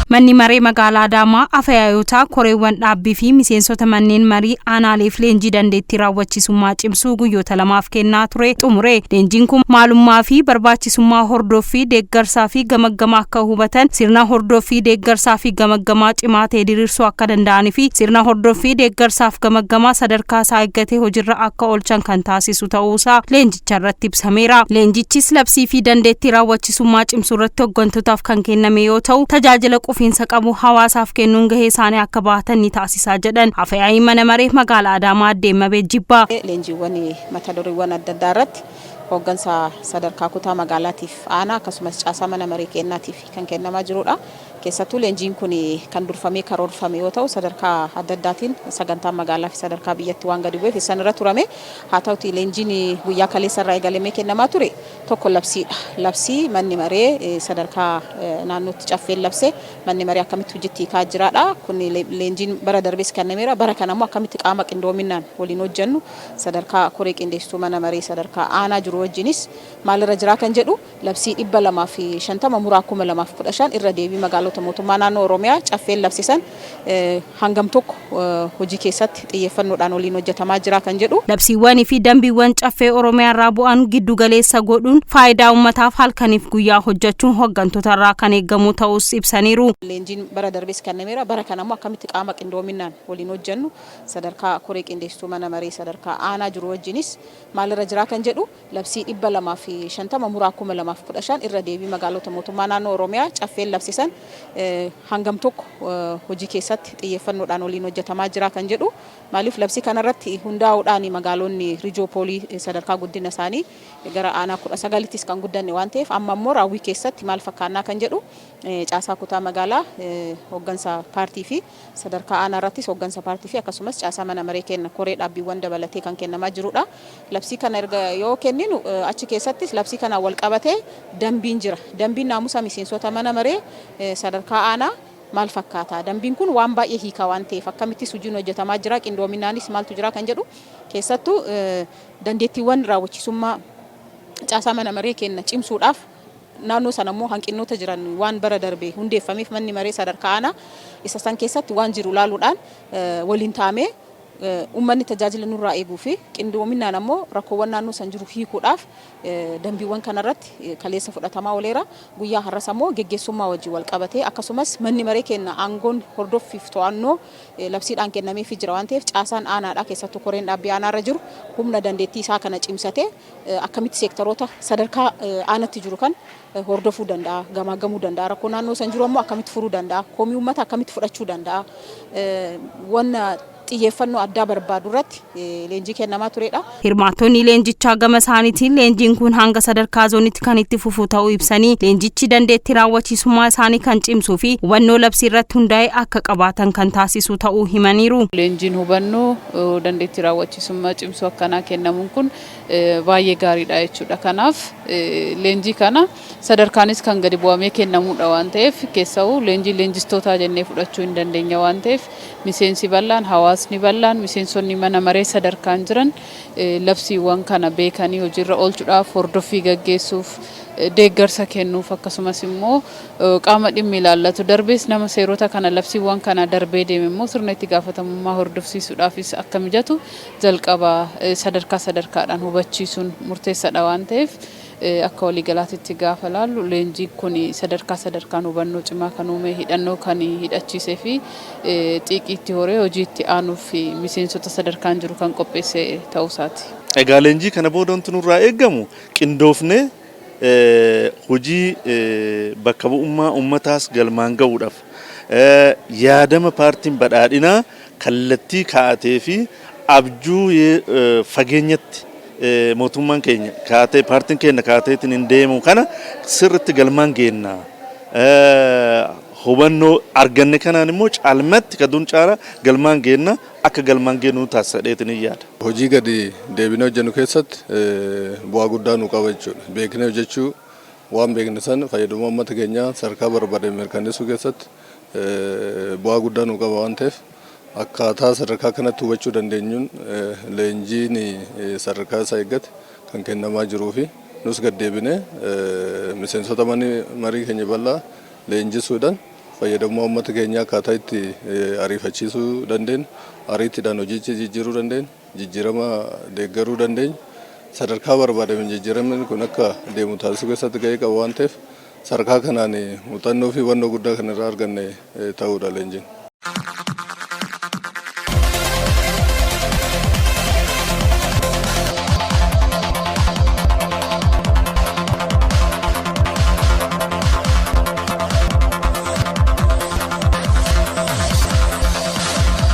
Manni maree magaalaa Adaamaa afayaayotaa koreewwan dhaabbii fi miseensota manneen marii aanaaleef leenjii dandeettii raawwachiisummaa cimsuu guyyoota lamaaf kennaa ture xumure. Leenjiin kun maalummaa fi barbaachisummaa hordoffii deeggarsaa fi gamaggamaa akka hubatan, sirna hordoffii deeggarsaa fi gamaggamaa cimaa ta'e diriirsuu akka danda'anii fi sirna hordoffii deeggarsaaf gamaggamaa sadarkaa isaa eeggatee hojiirra akka oolchan kan taasisu ta'uusaa leenjicha irratti ibsameera. Leenjichis labsii fi dandeettii raawwachiisummaa cimsuu irratti hooggantootaaf kan kenname yoo ta'u, tajaajila qufiinsa qabu hawaasaaf kennuun gahee isaanii akka bahatan ni taasisaa jedhan. Afyaa'ii mana maree magaalaa Adaamaa Aadde Immabeet Jibbaa. Leenjiiwwan mata dureewwan adda addaa irratti hooggansa sadarkaa kutaa magaalaatiif aanaa akkasumas caasaa mana maree kennaatiif kan kennamaa jirudha. Keessattuu leenjiin kun kan durfamee karoorfame yoo ta'u, sadarkaa adda addaatiin sagantaan magaalaa fi sadarkaa biyyatti waan gadi bu'eef isaan irra turame. Haa ta'uti, leenjiin guyyaa kaleessa irraa eegalamee kennamaa ture tokko labsiidha. Labsii manni maree sadarkaa naannootti caffeen labse manni maree akkamitti hojiitti hiikaa jiraadha. Kun leenjiin bara darbees kennameera. Bara kana immoo akkamitti qaama qindoominaan waliin hojjennu, sadarkaa koree qindeessituu mana maree sadarkaa aanaa jiru wajjinis maalirra jiraa kan jedhu, labsii 250/2015 irra deebii magaalota mootummaa naannoo Oromiyaa caffeen labsisan hangam tokko hojii keessatti xiyyeeffannoodhaan waliin hojjetamaa jira kan jedhu. Labsiiwwanii fi dambiiwwan caffee Oromiyaa irraa bu'an giddu galeessa godhuun faayidaa uummataaf halkaniif guyyaa hojjechuun hooggantoota irraa kan eegamu ta'us ibsaniiru. Leenjiin bara darbees kennameera. Bara kana immoo akkamitti qaama qindoominaan waliin hojjennu, sadarkaa koree qindeessituu mana maree sadarkaa aanaa jiru wajjinis maalirra jiraa kan jedhu, labsii 250/2015 irra deebii magaalota mootummaa naannoo Oromiyaa caffeen labsisan hangam tokko hojii keessatti xiyyeeffannoodhaan waliin hojjetamaa jira kan jedhu. Maaliif, labsii kanarratti hundaa'uudhaan magaalonni rijoopoolii sadarkaa guddina isaanii gara aanaa 19ttis kan guddanne waan ta'eef, amma immoo raawwii keessatti maal fakkaannaa kan jedhu, caasaa kutaa magaalaa hooggansa paartii fi sadarkaa aanaa irrattis hooggansa paartii fi akkasumas caasaa mana maree kenna koree dhaabbiiwwan dabalatee kan kennamaa jirudha. Labsii kana erga yoo kenninu, achi keessattis labsii kanaan wal qabatee dambiin jira. Dambiin naamusa miseensota mana maree sadarkaa aanaa maal fakkaata? Dambiin kun waan baay'ee hiikaa waan ta'eef, akkamittis hojiin hojjetamaa jira? Qindoominaanis maaltu jira kan jedhu, keessattuu dandeettiiwwan raawwachiisummaa caasaa mana maree kenna cimsuudhaaf, naannoo sana immoo hanqinnoota jiran waan bara darbe hundeeffameef manni maree sadarkaa aanaa isa san keessatti waan jiru ilaaluudhaan, waliin taa'amee uummanni tajaajila nurraa eeguu fi qindoominaan ammoo rakkoowwan naannoo san jiru hiikuudhaaf dambiiwwan kanarratti kaleessa fudhatamaa ooleera. Guyyaa har'as ammoo geggeessummaa wajjin wal qabatee, akkasumas manni maree kenna aangoon hordoffiif to'annoo labsiidhaan kennameefii jira waan ta'eef, caasaan aanaadha, keessattuu koreen dhaabbii aanaarra jiru humna dandeettii isaa kana cimsatee akkamitti seektaroota sadarkaa aanatti jiru kan hordofuu danda'a, gamaagamuu danda'a, rakkoo naannoo san jiru ammoo akkamitti furuu danda'a, komii uummata akkamitti fudhachuu danda'a, wanna xiyyeeffannoo addaa barbaadu irratti leenjii kennamaa turedha. Hirmaattonni leenjichaa gama isaaniitiin leenjiin kun hanga sadarkaa zoonitti kan itti fufu ta'uu ibsanii, leenjichi dandeettii raawwachiisummaa isaanii kan cimsuu fi hubannoo labsii irratti hundaa'e akka qabaatan kan taasisu ta'uu himaniiru. Leenjiin hubannoo dandeettii raawwachiisummaa cimsuu akkanaa kennamuun kun baay'ee gaariidha jechuudha. Kanaaf leenjii kana sadarkaanis kan gadi bu'amee kennamuudha waan ta'eef, keessa'uu leenjii leenjistootaa jennee fudhachuu hin dandeenya waan ta'eef, miseensi bal'aan, hawaasni bal'aan, miseensonni mana maree sadarkaan jiran labsiiwwan kana beekanii hojiirra oolchuudhaaf, hordoffii gaggeessuuf, deeggarsa kennuuf, akkasumas immoo qaama dhimmi ilaallatu darbees nama seerota kana, labsiiwwan kana darbee deeme immoo sirna itti gaafatamummaa hordofsiisuudhaafis akka mijatu jalqaba sadarkaa sadarkaadhaan hubachiisuun murteessaadha waan ta'eef, akka waliigalaatitti gaafa laallu leenjiin kun sadarkaa sadarkaan hubannoo cimaa kan uume, hidhannoo kan hidhachiisee fi xiiqii itti horee hojii itti aanuuf miseensota sadarkaan jiru kan qopheesse ta'uu isaati. Egaa leenjii kana booda wanti nurraa eegamu qindoofnee hojii bakka bu'ummaa uummataas galmaan gahuudhaaf, yaadama paartiin badhaadhinaa kallattii kaa'atee fi abjuu fageenyatti mootummaan keenya kaatee, paartiin keenya kaateetiin hin deemu kana sirritti galmaan geenna. Hubannoo arganne kanaan immoo caalmatti kaduun caala galmaan geenna, akka galmaan geennu taasisadheetiin hin yaada. Hojii gadi deebinee hojjennu keessatti bu'aa guddaa nu qaba jechuudha. Beeknee hojjechuu, Waan beekne san fayyadamummaa uummata keenyaa sadarkaa barbaadame mirkaneessuu keessatti bu'aa guddaa nu qaba waan ta'eef, akkaataa sadarkaa kanatti hubachuu dandeenyuun leenjiin sadarkaa isaa eeggate kan kennamaa jiruu fi nus gaddeebinee miseensota marii keenya bal'aa leenjisuudhaan fayyadamummaa uummata keenyaa akkaataa itti ariifachiisuu dandeenyu, ariitiidhaan hojiitti jijjiiruu dandeenyu, jijjiirama deeggaruu dandeenyu, sadarkaa barbaadame jijjiiramni kun akka deemu taasisuu keessatti gahee qaba waan ta'eef, sadarkaa kanaan muuxannoo fi hubannoo guddaa kan irraa arganne ta'uudha leenjiin.